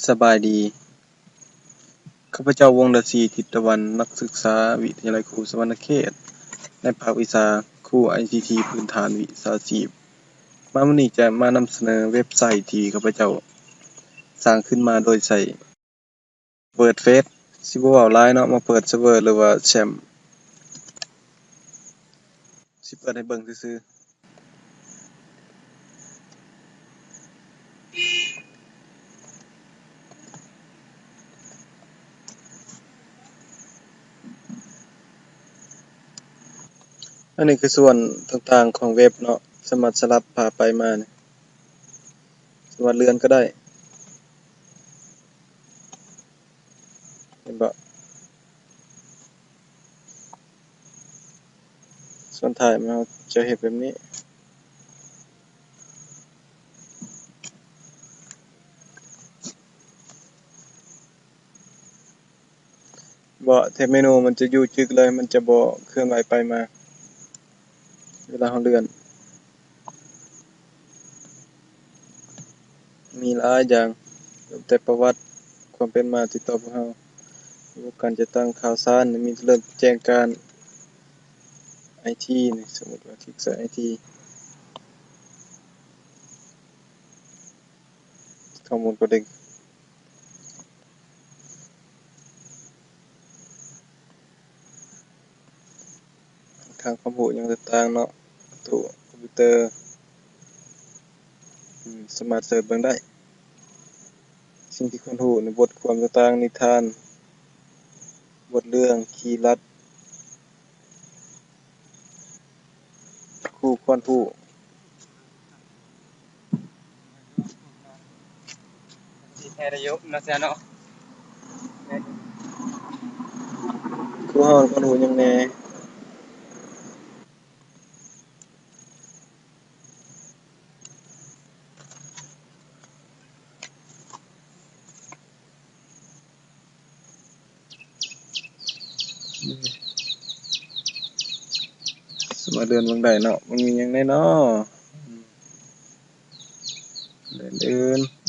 ສະບາຍດີ. ຂ້າພະເຈົ້າ ວົງດາສີ ທິດຕະວັນ, ນັກສຶກສາວິທະຍາໄລຄູສະຫວັນນະເຂດ ໃນພາກວິຊາຄູໄອຊີທີ ພື້ນຖານວິຊາຊີບ. ມາມື້ນີ້ຈະມານຳສະເໜີເວັບໄຊທີ່ຂ້າພະເຈົ້າສ້າງຂຶ້ນມາໂດຍໃຊ້ WordPress. ຊິບໍ່ເວົ້າຫຼາຍເນາະ, ມາເປີດເຊີເວີ ຫຼືວ່າແຊມ ຊິເປີດໃຫ້ເບິ່ງຊື່ໆ. ອັນນີ້ຄືສ່ວນຕ່າງໆຂອງເວັບເນາະ, ສາມາດສະຫຼັບພາບໄປມານີ້, ສາມາດເລື່ອນກໍໄດ້. ເຫັນບໍ່? ສ່ວນທ້າຍມັນ ເຮົາຈະເຮັດແບບນີ້. ບໍ່, ແຖບເມນູມັນຈະຢູ່ຈຶກເລີຍ, ມັນຈະບໍ່ເຄື່ອນໄຫວໄປມາ ເວລາເຮົາເລື່ອນ. ມີຫຼາຍຢ່າງ, ເລີ່ມແຕ່ປະຫວັດຄວາມເປັນມາຕິດຕໍ່ພວກເຮົາ, ລະບົບການຈັດຕັ້ງຂ່າວສານ, ມີເລີ່ມແຈ້ງການໄອທີນີ້, ສົມມຸດວ່າຄລິກໃສ່ໄອທີ, ຂໍ້ມູນກໍໄດ້ ທາງຄວາມຮູ້ຫຍັງຕ່າງໆເນາະ, ຕູ້ຄອມພິວເຕີ ອາ ສາມາດເສີດເບິ່ງໄດ້. ສິ່ງທີ່ຄວນຮູ້ໃນບົດຄວາມຕ່າງໆ, ນິທານ, ບົດເລື່ອງ, ຄີລັດ, ຄູຄວນຮູ້. ຄູເຮົາຄວນຮູ້ຫຍັງແດ່? ສາມາດເລື່ອນເບິ່ງໄດ້ເນາະ, ມັນມີຫຍັງແດ່ເນາະ? ເລື່ອນອື່ນ.